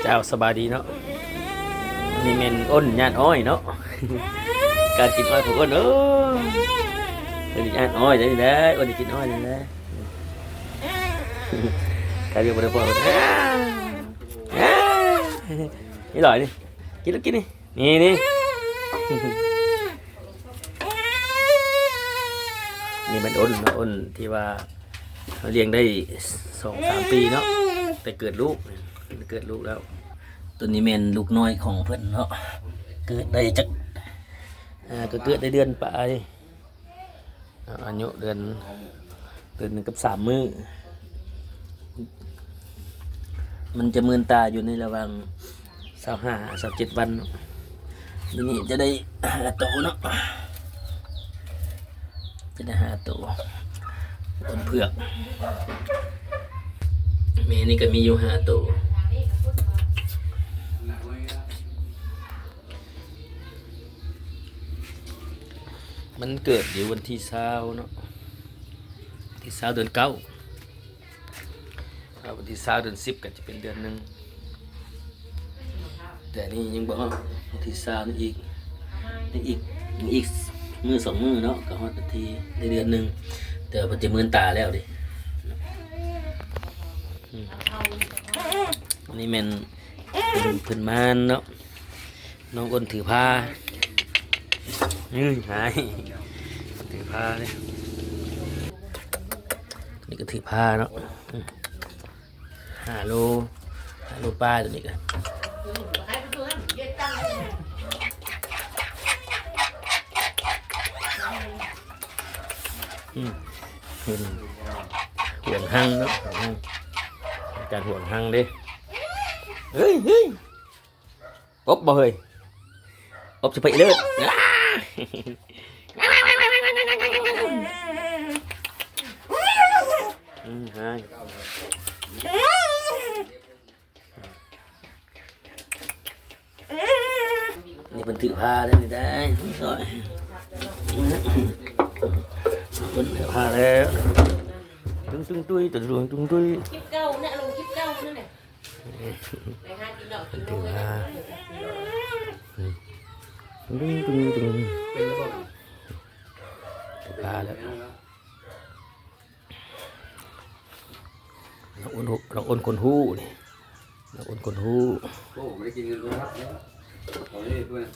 ເຈົ້າ ສະບາຍດີເນາະ. ນີ້ແມ່ນອົນຍາດອ້ອຍເນາະ. ການກິນອ້ອຍຂອງອົນ ໂອ້ ເປັນຍາດອ້ອຍໄດ້ນີ້ແຫຼະ. ອົນກິນອ້ອຍນີ້ແຫຼະ. ການຢູ່ບໍ່ໄດ້ພໍ ນີ້ຫຼອຍນີ້ ກິນແລ້ວກິນນີ້. ນີ້ ນີ້ ນີ້ແມ່ນອົນເນາະ, ອົນທີ່ວ່າເຮົາລ້ຽງໄດ້ສອງສາມປີເນາະ ແຕ່ເກີດລູກ ເກີດລູກແລ້ວ. ຕົວນີ້ແມ່ນລູກນ້ອຍຂອງເພິ່ນເນາະ, ເກີດໄດ້ຈັກ ອ່າ ກໍເກີດໄດ້ເດືອນປາຍ. ອາຍຸເດືອນ ເດືອນໜຶ່ງກັບສາມມື້. ມັນຈະມືນຕາຢູ່ໃນລະຫວ່າງຊາວຫ້າ ຊາວເຈັດວັນເນາະ. ດຽວນີ້ຈະໄດ້ຫ້າໂຕເນາະ, ຈະໄດ້ຫ້າໂຕ. ເປັນເຜືອກ ແມ່ນີ້ກໍມີຢູ່ຫ້າໂຕ. ມັນເກີດຢູ່ວັນທີຊາວເນາະ, ທີຊາວເດືອນເກົ້າ. ຖ້າວັນທີຊາວເດືອນສິບກໍຈະເປັນເດືອນໜຶ່ງ, ແຕ່ນີ້ຍັງບໍ່ຮອດວັນທີຊາວນີ້ອີກ, ຍັງອີກ ຍັງອີກມື້ສອງມື້ເນາະ ກໍຮອດວັນທີ ໄດ້ເດືອນໜຶ່ງ. ແຕ່ວ່າເພິ່ນຈະມືນຕາແລ້ວເດ້. ອືມ ອັນນີ້ແມ່ນ ເພິ່ນ ເພິ່ນມາເນາະ. ນ້ອງອົນຖືພາ ເອີຍ ຫາຍ ຖືພາເດ້. ນີ້ກໍຖືພາເນາະ, ຫ້າໂລ ຫ້າໂລປາຍ. ຕົວນີ້ກໍ ອືມ ເພິ່ນຫວງຮັງເນາະ, ຫວງຮັງ ການຫວງຮັງເດ້. ເຮີ້ຍ ເຮີ້ຍ ອົບບໍ່ເຮີ້ຍ? ອົບຊິໄປເລີດ. ອືມ ຫາຍ. ນີ້ເພິ່ນຖືພາເດ້ ນີ້ໄດ້ ເພິ່ນຖືພາແລ້ວ. ຕຸ້ງຕຸ້ງຕຸ້ຍ ຕຸ້ງຕຸ້ງຕຸ້ຍ. ຄລິບເກົ່ານະ ລົງຄລິບເກົ່ານັ້ນແຫຼະ. ໄປຫາກິນເຫຼົ້າກິນ ຖືພາ ເຫຼົ້າ ອືມ ຕຸ້ງຕຸ້ງຕຸ້ງ. ເປັນລະບໍ? ຖືພາແລ້ວ. ນ້ອງອົນ ນ້ອງອົນຄົນຮູ້ນີ້, ນ້ອງອົນຄົນຮູ້. ໂອ້ ບໍ່ໄດ້ກິນເງິນໂທລະສັບເດ້ ເອົາເລີຍເພື່ອນ.